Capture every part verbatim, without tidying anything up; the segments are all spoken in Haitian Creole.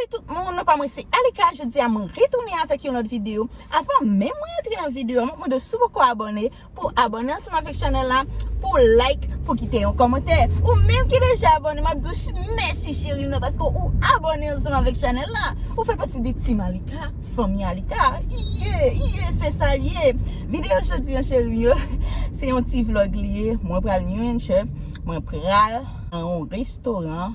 Tout moun, non pa mwen se Alika, jodi a mwen retounen avèk yon lòt videyo. Avan menm mwen antre nan videyo a, mwen mande w si w poko abòne, pou w abòne ansanm avèk chanèl la, pou w like, pou w kite yon kòmantè. Ou menm ki deja abòne, m ap di w ch-, mèsi cheri m nan, paske ou abòne ansanm avèk chanèl la. Ou fè pati de Team Alika, fanmi Alika. Yeah, yeah, se sa l ye. Videyo jodi an cheri m yo, se yon ti vlòg li ye. Mwen pral New Hampshire, mwen pral nan yon restoran.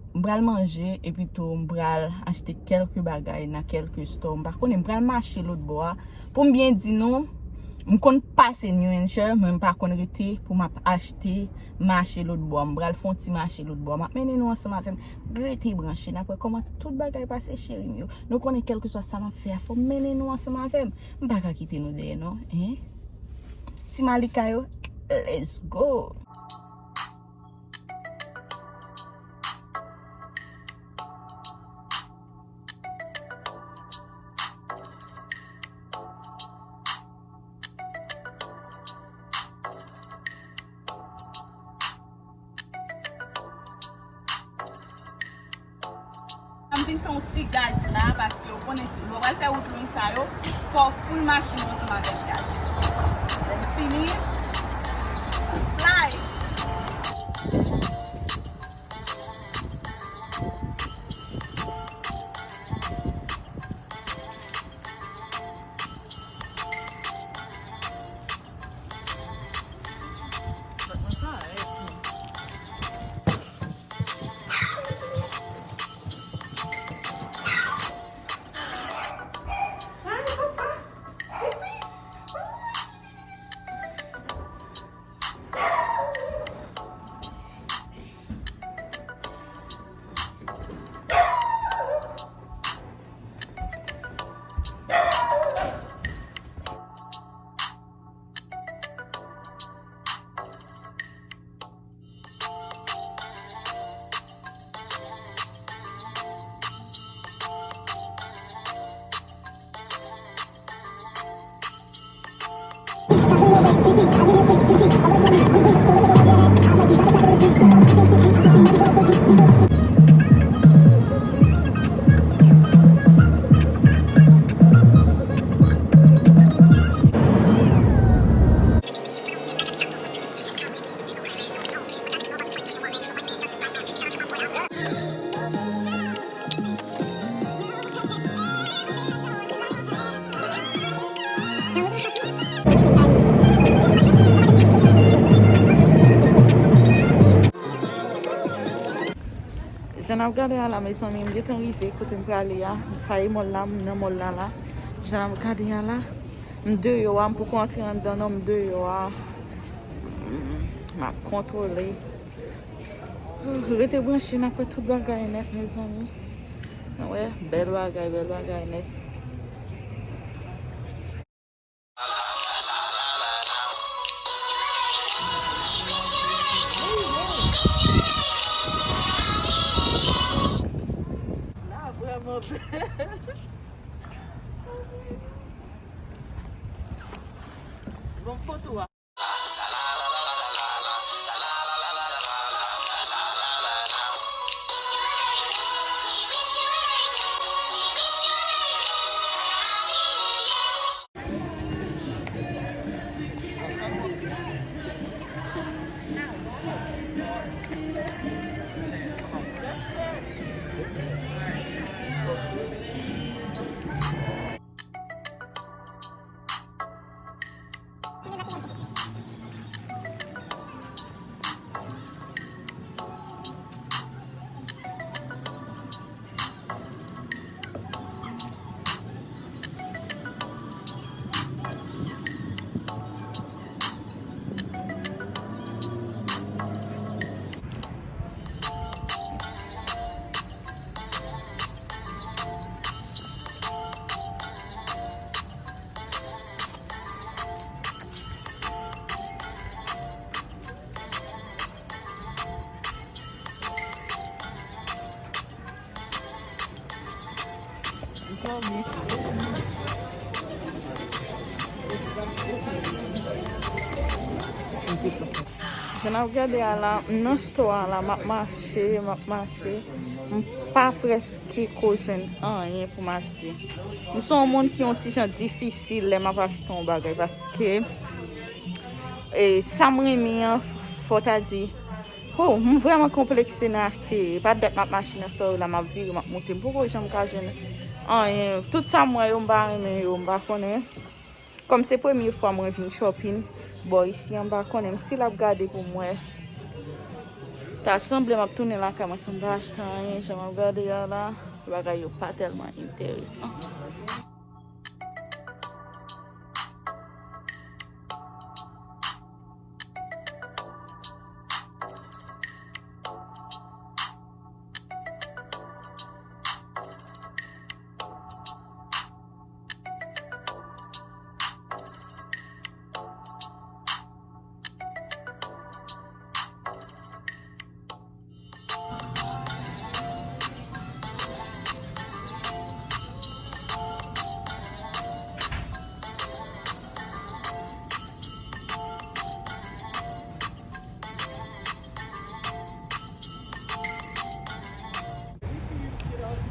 M pral manje epi tou m pral achte kèlke bagay nan kèlke store. M pa konnen, m pral mache lòt bò a. Pou m byen di nou, m konn pase New Hampshire, men m pa konn rete pou m ap achte, mache lòt bò a. M pral fè yon ti mache lòt bò a. M ap mennen nou ansanm avè m. Rete branche, n ap wè kòman tout bagay pase cheri m yo. Nou konnen kèlkeswa sa m ap fè a, fò m mennen nou ansanm avè m. M pa ka kite nou dèyè non, en. Team Alika yo, let's go! M vin fè yon ti gaz la, paske ou konnen si lè w pral fè wout long sa yo, fò w full machin ou ansanm avèk gaz. Lè m fini, fly! Jan n ap gade a la, mezanmi, m gentan rive kote m prale a. Sa e mòl la, m nan mòl la la. Jan n ap gade a la, m deyò a, m poko antre anndan non, m deyò a. Mm, m ap kontwole. Rete branche, n ap wè tout bagay nèt, mezanmi. N ap wè bèl bagay, bèl bagay nèt. La vrèman bèl. Bon foto a. Jan n ap gade a la, m nan store a la, m ap mache, m ap mache. M pa prèske ko jwenn anyen pou m achte. M se yon moun ki yon ti jan difisil lè m ap achte yon bagay, paske, e, sa m renmen an, fò ta di, oh, m vrèman konplekse nan achte. E pa dat m ap mache nan store yo la, m ap vire, m ap moute. M poko janm ka jwenn anyen. Tout sa m wè yo, m pa renmen yo, m pa konnen. Kòm se premye fwa mwen vin shopping bò isi an, m pa konnen, m still ap gade pou m wè. Ta sanble m ap tounen lakay mwen san m pa achte anyen, jan m ap gade a la, bagay yo pa tèlman enteresan.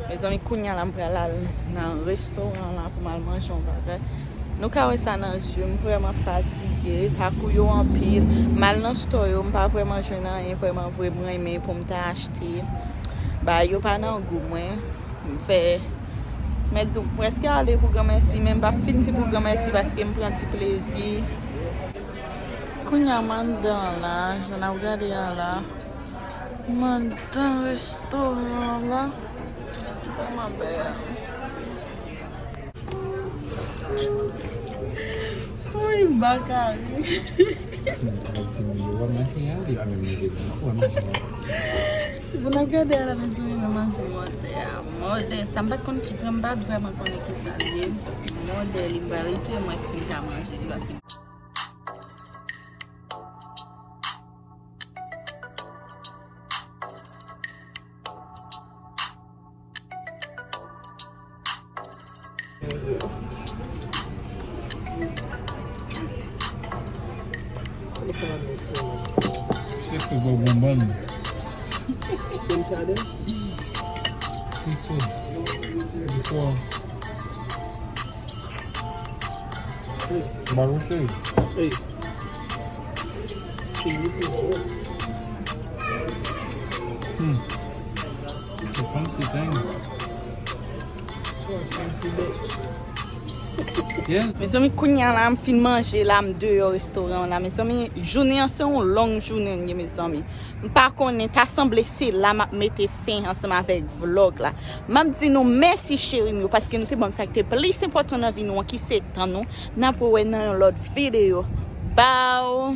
Mezanmi, kounye a la, m pral al nan restoran la pou m al manje yon bagay. Nou ka wè sa nan zye m, vrèman fatige, pakou yo anpil. M al nan store yo, m pa vrèman jwenn anyen vrèman vre m renmen pou m ta achte. Bagay yo pa nan gou mwen. M fè, mèt di w, m prèske ale pou granmèsi, men m p ap fin di pou granmèsi paske m pran ti plezi. Kounye a m anndan la, jan n ap gade a la. M anndan restoran an la. Vrèman bèl. Woy, m pa ka ri. Ak timoun yo, w ap mache a, li pa menm manje non, w ap mache a. Jan n ap gade a la, mezanmi, men manje mòdè a. Mòdè, sa m pa t konn ki, m pa t vrèman konnen ki sa l ye. Mòdè, li m pral eseye mwen si m ka manje li, paske Chèf li bò bonbòn. Seafood. Before. Barbecue. Hmm. It's a fancy thing. Yeah. Mezanmi, kounye a la, m fin manje la, m deyò restoran an la. Mezanmi, jounen an se yon long jounen, mezanmi. M pa konnen, ta sanble se la m ap mete fen ansanm avèk vlòg la. M ap di nou mèsi cheri m yo, paske nou te ban m sa ki te plis enpòtan nan vi nou an, ki se tan nou. N ap wè nan yon lòt videyo. Baw!